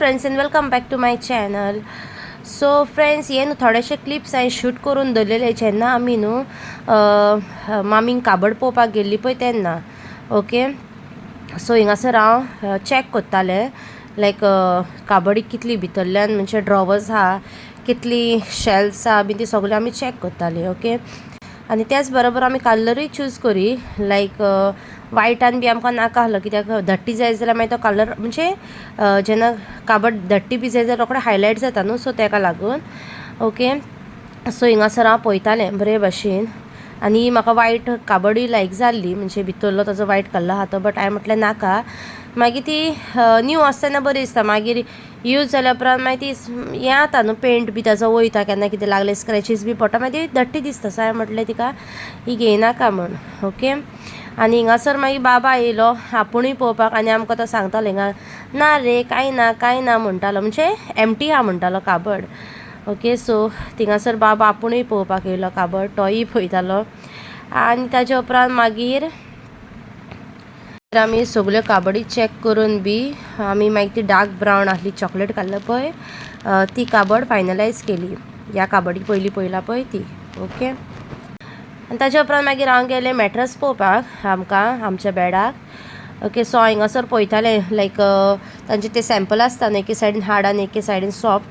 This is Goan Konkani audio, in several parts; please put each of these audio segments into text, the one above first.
Friends and welcome back to my channel. So friends, हे न्हू थोडेशे क्लिप्स हांवें शूट करून दवरलेले जेन्ना आमी न्हू मामींक काबड पळोवपाक गेल्ली पळय तेन्ना. ओके, सो हिंगासर हांव चॅक करतालें लायक काबडी कितली भितरल्यान म्हणजे ड्रॉवर्स आहा, कितली शेल्फ्स आहा बी ती सगळ्यो आमी चॅक करताली. ओके, आनी त्याच बरोबर आमी कलरूय चूज करी लायक वायटान बी आमकां नाका आहलो कित्याक धाडटी जाय जाल्यार मागीर तो कलर म्हणजे जेन्ना काबड धाडटी बी जाय जाल्यार रोखडे हायलायट जाता न्हू, सो तेका लागून. ओके, सो हिंगासर हांव पळयतालें बरे भाशेन आनी म्हाका वायट काबडूय लायक जाल्ली म्हणजे भितरलो ताजो वायट कलर आहा तो, बट हांवें म्हटलें नाका. मागीर ती न्यू आसतना तेन्ना बरी दिसता, मागीर यूज जाल्या उपरांत मागीर ती हें जाता न्हू पेंट बी ताजो वयता केन्ना कितें लागलें स्क्रॅचीस बी पडटा, मागीर ती धाडटी दिसता. सो हांवें म्हटलें तिका ही घेयनाका म्हूण. ओके, आनी हिंगासर मागीर बाबा येयलो आपुणूय पळोवपाक आनी आमकां तो सांगतालो हिंगा ना रे कांय ना कांय ना म्हणटालो, म्हणजे एमटी आहा म्हणटालो काबड. ओके, सो थिंगासर बाबा आपुणूय पळोवपाक येयलो काबड, तोय पळयतालो. आनी ताजे उपरांत मागीर आमी सगल्यो काबडी चॅक करून बी आमी मागीर ती डार्क ब्रावन आहली चॉकलेट काडला पळय ती काबड फायनलायज केली. ह्या काबडी पयलीं पळयला पळय ती. ओके, आनी ताज्या उपरांत मागीर हांव गेलें मॅट्रस पळोवपाक आमकां आमच्या बेडाक. ओके, सो हांव हिंगासर पळयतालें लायक तांचे ते सॅम्पल आसता न्हू, एके सायडीन हार्ड आनी एके सायडीन सॉफ्ट.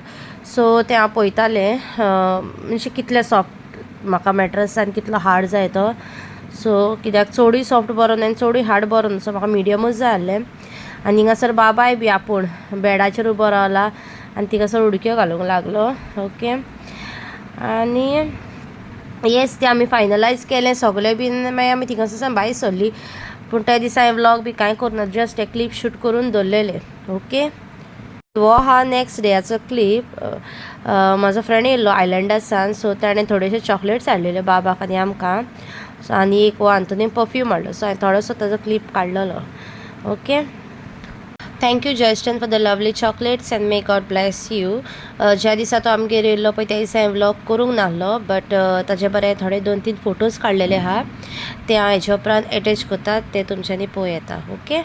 सो तें हांव पळयतालें म्हणजे कितलें सॉफ्ट म्हाका मॅट्रस आनी कितलो हार्ड जाय तो. सो कित्याक चडूय सॉफ्ट बरो न्हय आनी चडूय हार्ड बरो न्हू, सो म्हाका मिडियमूच जाय आहलें. आनी हिंगासर बाबाय बी आपूण बेडाचेर उबो रावला आनी थिंगासर उडक्यो घालूंक लागलो. ओके, आनी येस तें आमी फायनलायज केलें सगळें बीन. मागीर आमी थिंगासर भायर सरली, पूण त्या दिसा हांवें व्लॉग बी कांय करूं ना, जस्ट ते क्लिप शूट करून दवरलेले. ओके, हो हा नेक्स्ट डेयाचो क्लिप. म्हाजो फ्रेंड येयल्लो आयलंडासान, सो ताणें थोडेशे चॉकलेट्स हाडलेले बाबाक आनी आमकां. सो आनी एक हो आंतोनी परफ्यूम हाडलो, सो हांवें थोडोसो ताजो क्लिप काडलेलो. Okay, thank you Justin for the lovely chocolates and may God bless you. ज्या दिसा तो आमगेर येयल्लो पळय त्या दिसा हांवें व्लॉग करूंक नाहलो, बट ताजे बरें थोडे 2-3 फोटोज काडलेले आहा, ते हांव हेज्या उपरांत एटॅच करता, ते तुमच्यांनी पळोवं येता. Okay,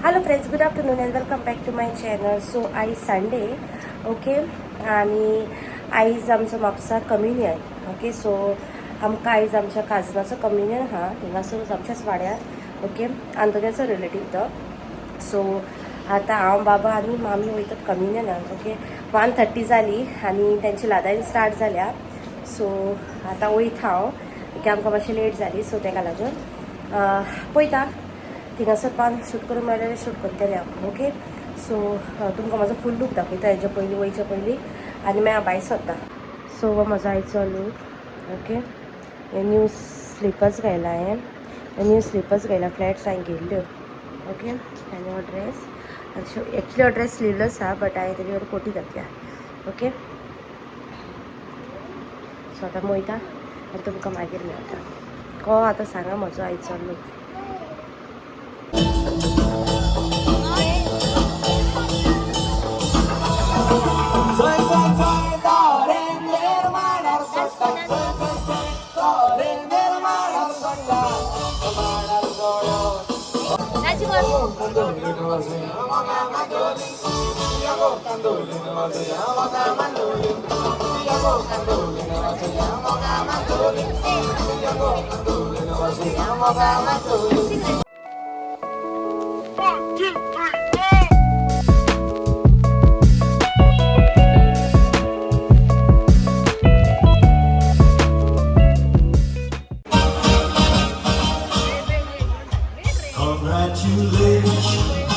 hello friends, good afternoon and welcome back to my channel. So आयज संडे. ओके, आनी आयज आमचो म्हापसा कम्युनियन. ओके, सो आमकां आयज आमच्या काजनाचो कम्युनियन आहा हिंगासरूच आमच्याच वाड्यार. ओके, आंतोनियाचो रिलेटीव तो. सो आतां हांव बाबा आनी मामी वयतात कम्युनियनाक. ओके, 1:30 जाली आनी तेंची लादायन स्टार्ट जाल्या. सो आतां वयता हांव, ओके, आमकां मातशें लेट जाली, सो तेका लागून पळयता थिंगासर पान शूट करून मेळ्ळें शूट करतलें हांव. ओके, सो तुमकां म्हाजो फूल लूक दाखयता हेज्या पयलीं वयच्या पयलीं आनी मागीर हांव भायर सरता. सो हो म्हजो आयचो लूक. ओके, हे न्यू स्लिपर्स घायला हांवें, न्यू स्लिपर्स घायला, फ्लॅट्स हांवें घेयल्ल्यो. ओके, आनी हो ड्रेस एक्चुली हो ड्रेस स्लीवलेस आहा, बट हांवें तेजेर कोटी घातल्या. ओके, सो आतां वयता आनी तुमकां मागीर मेळटा. को आतां सांगा म्हजो आयचो लूक. Congratulations.